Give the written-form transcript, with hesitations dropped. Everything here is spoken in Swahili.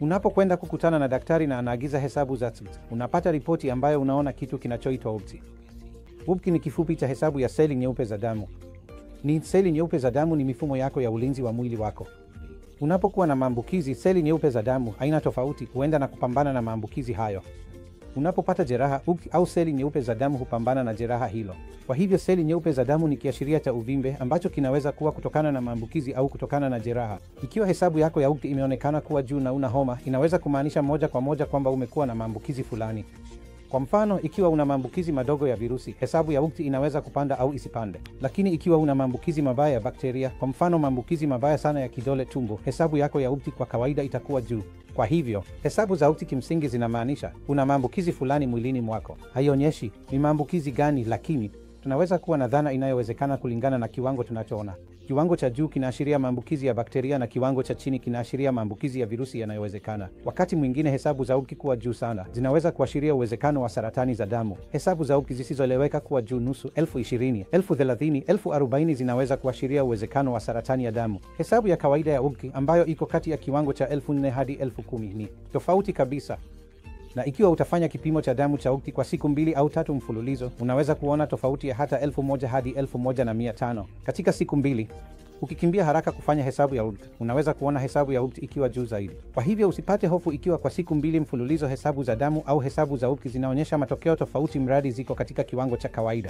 Unapokwenda kukutana na daktari na anaagiza hesabu za UBT, unapata ripoti ambayo unaona kitu kinachoitwa UBT. UBT ni kifupi cha hesabu ya seli nyeupe za damu. Ni seli nyeupe za damu ni mifumo yako ya ulinzi wa mwili wako. Unapokuwa na maambukizi, seli nyeupe za damu aina tofauti huenda na kupambana na maambukizi hayo. Unapopata jeraha, UBT au seli nyeupe za damu hupambana na jeraha hilo. Kwa hivyo seli nyeupe za damu ni kiashiria cha uvimbe ambacho kinaweza kuwa kutokana na maambukizi au kutokana na jeraha. Ikiwa hesabu yako ya UBT imeonekana kuwa juu na una homa, inaweza kumaanisha moja kwa moja kwamba umekuwa na maambukizi fulani. Kwa mfano, ikiwa una maambukizi madogo ya virusi, hesabu ya UBT inaweza kupanda au isipande. Lakini ikiwa una maambukizi mabaya ya bakteria, kwa mfano maambukizi mabaya sana ya kidole tumbo, hesabu yako ya UBT kwa kawaida itakuwa juu. Kwa hivyo, hesabu za UBT kimsingi zinamaanisha una maambukizi fulani mwilini mwako. Haionyeshi ni maambukizi gani, lakini tunaweza kuwa na dhana inayowezekana kulingana na kiwango tunachoona. Kiwango cha juu kinaashiria maambukizi ya bakteria na kiwango cha chini kinaashiria maambukizi ya virusi yanayowezekana. Wakati mwingine hesabu za UBT kuwa juu sana zinaweza kuashiria uwezekano wa saratani za damu. Hesabu za UBT zisizoeleweka kuwa juu nusu, 20,000, 30,000, 40,000 zinaweza kuashiria uwezekano wa saratani ya damu. Hesabu ya kawaida ya UBT ambayo iko kati ya kiwango cha 4,000 hadi 10,000 ni tofauti kabisa. Na ikiwa utafanya kipimo cha damu cha UBT kwa siku 2 au 3 mfululizo, unaweza kuona tofauti ya hata 1,000 hadi 1,500 katika siku 2. Ukikimbia haraka kufanya hesabu ya UBT, unaweza kuona hesabu ya UBT ikiwa juu zaidi. Kwa hivyo usipate hofu ikiwa kwa siku 2 mfululizo hesabu za damu au hesabu za UBT zinaonyesha matokeo tofauti, mradi ziko katika kiwango cha kawaida.